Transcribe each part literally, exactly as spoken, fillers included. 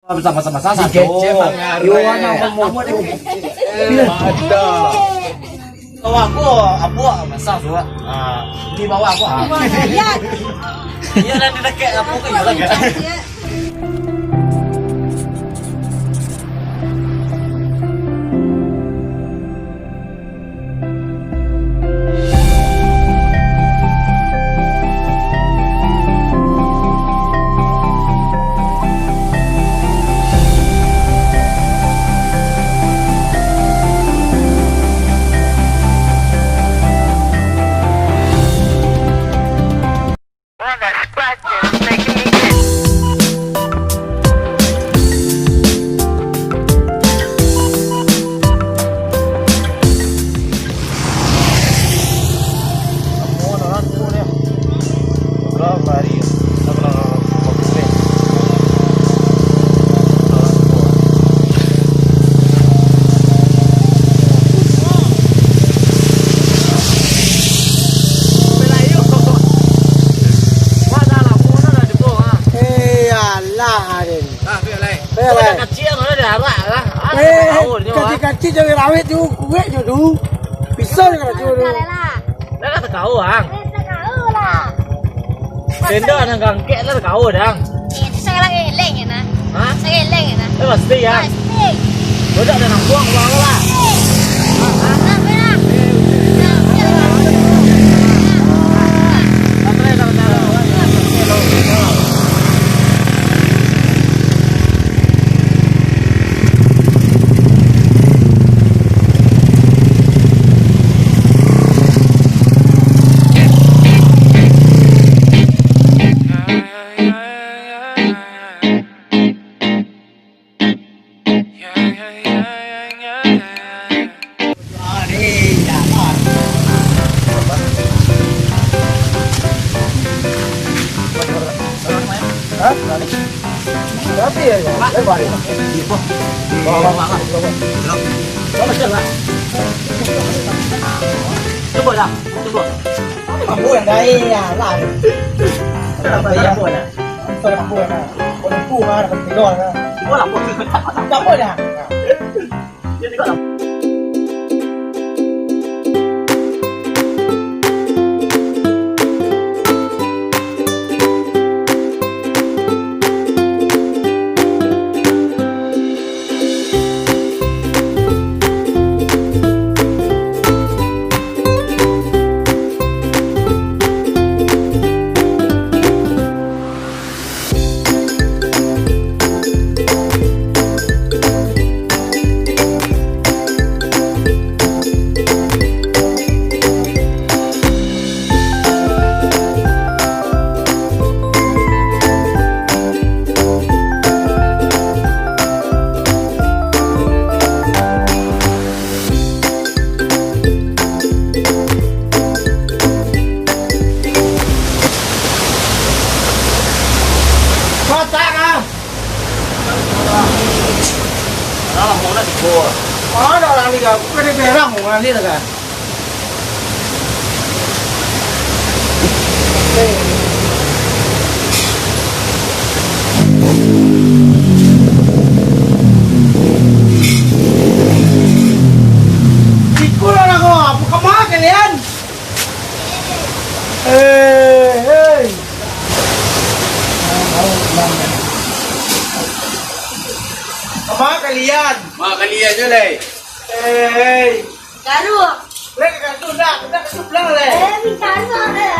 Sama-sama, sama-sama. Yo, anak kamu. Ada. Kalau aku, aku masak juga. Ah, di bawah aku. Ah. Iya, nanti dekat aku ke juga. Eh, alah, Aden. Ah, biar lai. Biar lai. Kacil, ada arak lah. Ah, eh, tahu ni, Mak. Kacil-kacil jangan rawit tu, kuek je tu. Pisau je kena tu. Dah lah, tak tahu, Ang. Eh, tak tahu lah. Tenda nan gangkek lah, tak tahu, Dang. Eh, tu salah eleng ya, nah. Hah? Salah eleng ya, nah. Eh, pasti, ya. Pasti. Budak dah nampak, bang, lah. Eh. Hah? Nah, benar. Hah? Tapi ya, ya. Lebar ya. Wah, wah, wah, wah. Cuba dah, cuba. Apa yang dah, iya lah. Apa yang dah? Apa yang dah? Apa yang dah? Apa yang dah? Apa yang dah? Cuba lah, apa yang dah? Apa yang dah? Masak ah. Alah, mau nak tiba. Mana orang ni, aku kena berang orang ni dah. Ikut lah kau, apa kemana kalian? Hei, hei. Kemana kalian? Mak kalian je, Lei. Hei, hei. Karu. Lei, karu nak, nak sebelah, Lei. Eh, karu, eh.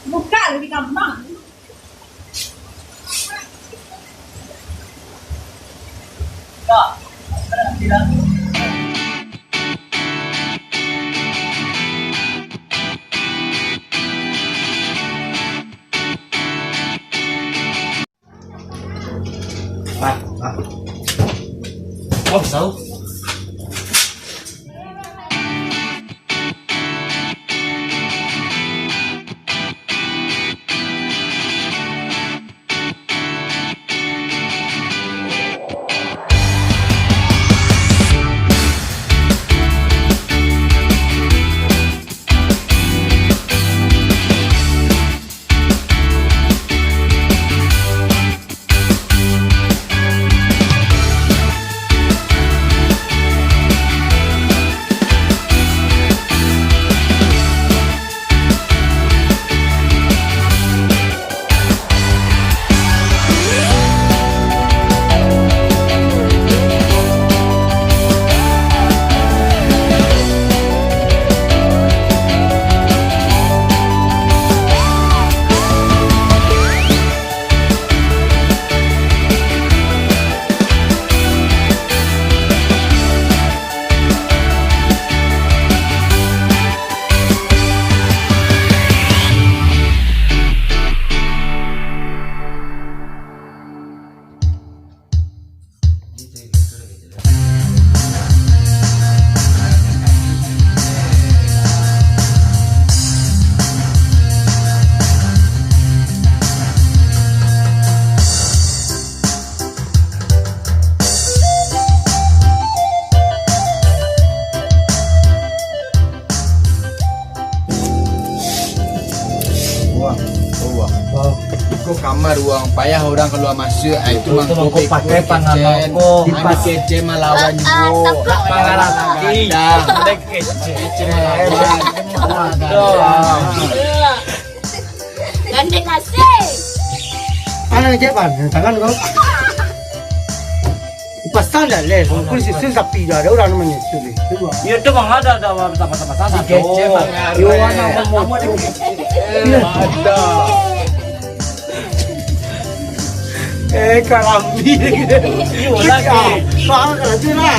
Buka lebih gampang. Ah, ah. Oh, tahu. Ruang, ruang. Iko kamar ruang, payah urang kalua masuak, ah, itu mangko mangko pakai kecen. Pangamal ko. Anu kecen malawan juo. Pangarati. Kecen malawan. Aduh. Gandeng asik. Anak cek pan, tangan kau. Pasang dah leh, kau susun sapi dah, ada urang namo susun. Iyo tu bang, ada, ada, ada, pasang, pasang, pasang. Kecek, Bang. Iyo, anak namo tu. Ada. Eh, karambia. Iyo, lagi. Bang, kalau tu lah.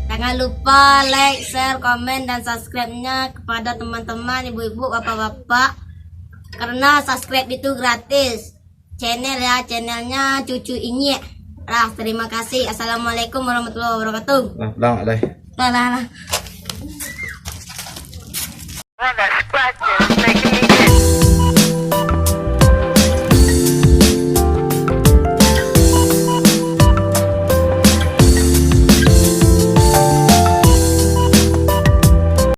Jangan lupa like, share, komen, dan subscribe-nya kepada teman-teman, ibu-ibu, bapak-bapak. Karena subscribe itu gratis. Channel ya, channelnya Cucu Inyek. Dah, terima kasih. Assalamualaikum warahmatullahi wabarakatuh. Lah, pulang, Alai. Lah, lah, lah.